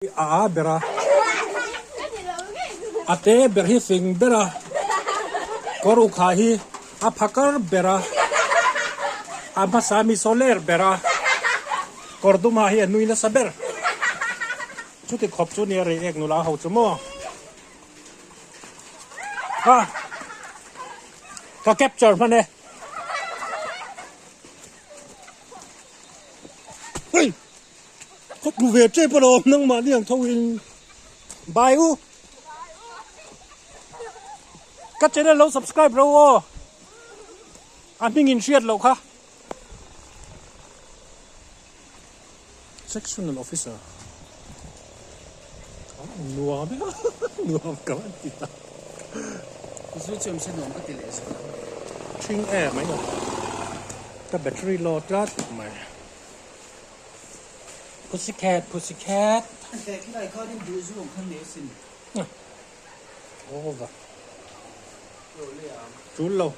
A a ber a, a te ber hi fing ber a, kawr ukha hi a phakar ber a, a hmasa mi sawler ber a, kawr duma hi a nui nasa ber. Chuti khawp chu nia rei ek nula ho chu maw. Ha! Ka capture hman e. Hei! Khaw tlu ve tep alawm nangmahni ang tho in Bye u Ka channel lo subscribe ro aw A hming in hriat loh kha Sectional officer Nuam e nuam ka van ti ta Zu chu awm se nuam ka ti leh zawk ang. Thing em mai a Ka battery low tlat mai. Pussycat pussycat. Khilai khanin duh zu ang khan nei asin. Over. Tul lo.